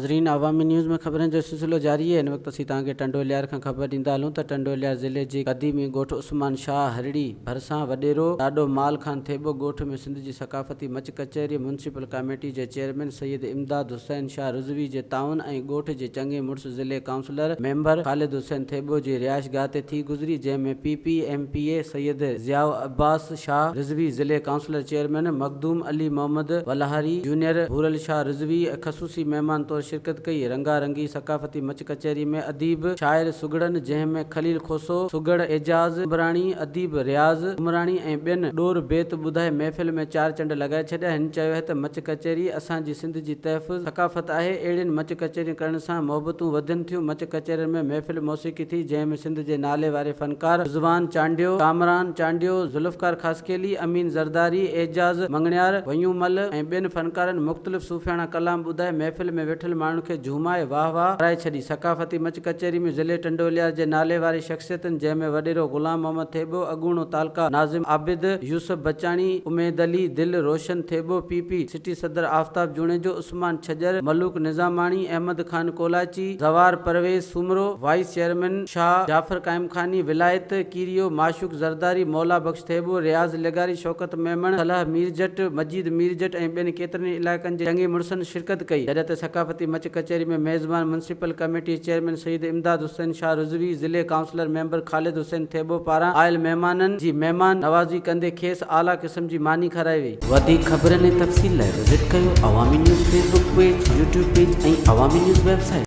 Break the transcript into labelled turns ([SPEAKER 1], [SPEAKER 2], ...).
[SPEAKER 1] ناظرين عوامي نيوز ۾ خبرن جو سلسلو جاري آهي هن وقت اسين توهان کي ٽنڊو الهيار کان خبر ڏيندا هلون ته ٽنڊو الهيار ضلعي جي قديمي ڳوٺ عثمان شاهه هرڙي ڀرسان وڏيرو ڏاڏو مال خان ٿيٻو ڳوٺ ۾ سنڌ جي ثقافتي مچ ڪچهري ميونسپل ڪاميٽي جي چيئرمين سيد امداد حسين شاهه رضوي جي تعاون ۽ ڳوٺ جي چڱي مڙس ضلعي ڪائونسلر ميمبر خالد حسين ٿيٻو جي رهائش گاهه تي ٿي گذري جنهن ۾ P P M P A Syed Zia Abbas Shah Rizvi ضلعي councillor chairman Makhdoom Ali Muhammad Walhari junior Bhoral Shah Rizvi خصوصي مهمان طور شرڪت ڪئي. رنگا رنگي ثقافتي مچ ڪچهري ۾ اديب، شاعر سگهڙن جنهن ۾ خليل کوسو، سگهڙ اعجاز عمراڻي، اديب رياض عمراڻي ۽ ٻين ڏور بيت ٻڌائي محفل ۾ چار چنڊ لڳائي ڇڏيا. هن چيو آهي ته مچ ڪچهري اسان جي سنڌ جي تحفظ ثقافت آهي، اهڙين مچ ڪچهرين ڪرڻ سان محبتون وڌن ٿيون، مچ ڪچهرين ۾ محفل موسيقي ٿي، جنهن ۾ سنڌ جي نالي واري فنڪار رضوان چانڊيو، ڪامران چانڊيو، ذوالفقار خاصخيلي، امين زرداري، اعجاز مڱڻيار، ويون مل ۽ ٻين فنڪارن مختلف صوفياڻا ڪلام ٻڌائي محفل ۾ ويٺل ماڻهن کي جهومائي واهه واهه ڪرائي ڇڏي. ثقافتي مچ ڪچهري ۾ ضلعي ٽنڊو الهيار جي نالي واري شخصيتن جنهن ۾ وڏيرو غلام محمد ٿيٻو، اڳوڻو تعلقه ناظم عابد يوسف بچاڻي، اميد علي، دل روشن ٿيٻو، پي پي سٽي صدر آفتاب جوڻيجو، عثمان ڇڄر، ملوڪ نظاماڻي، احمد خان ڪولاچي، زوار پرويز سومرو، وائيس چيئرمين شاهه جعفر قائمخاني، ولايت ڪيريو، معشوق زرداري، مولا بخش ٿيٻو، رياض لغاري، شوڪت ميمڻ، صلاح ميرجٽ، مجيد ميرجٽ ۽ ٻين ڪيترن ئي علائقن جي چڱي مڙسن شرڪت ڪئي. جڏهن ته ثقافتي مچ ڪچهري ۾ ميزبان municipal committee chairman Syed Imdad Hussain Shah Rizvi, ضلعي ڪائونسلر ميمبر خالد حسين ٿيٻو پاران آيل مهمانن جي مهمان نوازي ڪندي کيس اعليٰ قسم جي ماني کارائي وئي. وڌيڪ خبرن ۽ تفصيل لاء وزٽ ڪيو Awami news Facebook page, YouTube page ۽ Awami news website.